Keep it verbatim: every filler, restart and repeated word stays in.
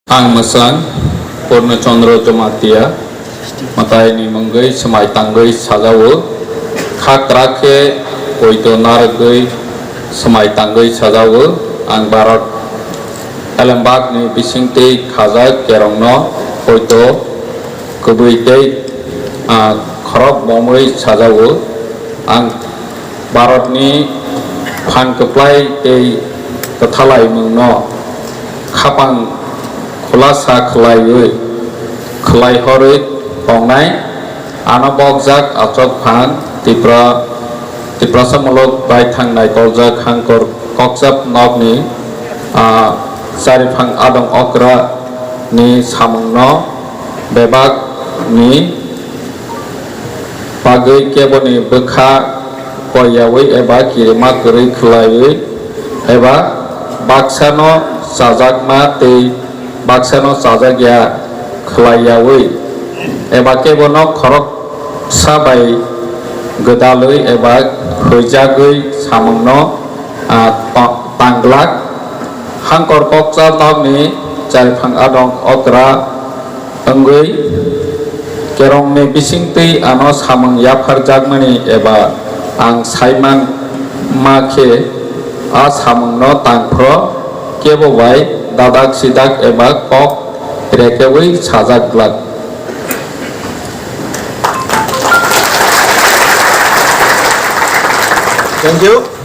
Ang mwsang Purno Chandra Jamatia, mwtai ni mungwi swmai tangwi sajao, kha kwrak khe poito narwgwi swmai tangwi sajao. Ang Bharat elembak ni bisingtwi khajak kerongno poito kwbwi tei, ah, khorok bomwi sajao. Ang Bharatni phan kwplai tei kwthalaimungno khapang khulasa khwlaiwi, khwlaihorwi tongnai. Ano bokjak achok phan Tipra, Tiprasa muluk baithang naitoljak Hangkor Kokchap nokni, ah, chariphang adong okra ni samungno bebak ni bagwi keboni bwkha koiyaui eba kirima kwrwi khwlaiwi eba baksano chajakma tei baksano chajakya khwlaiyaui eba kebono khoroksa bai gwdalwi eba huijagwi samungno, ah, ta-, tanglak. Hangkor Kokchap nokni chariphang adong okra wngwi kerongni bisingtwi ano samung yapharjakmani eba ang saiman ma khe a samungno tangphro kebo bai dadak sidak eba kok rekeui sajak glak. Thank you.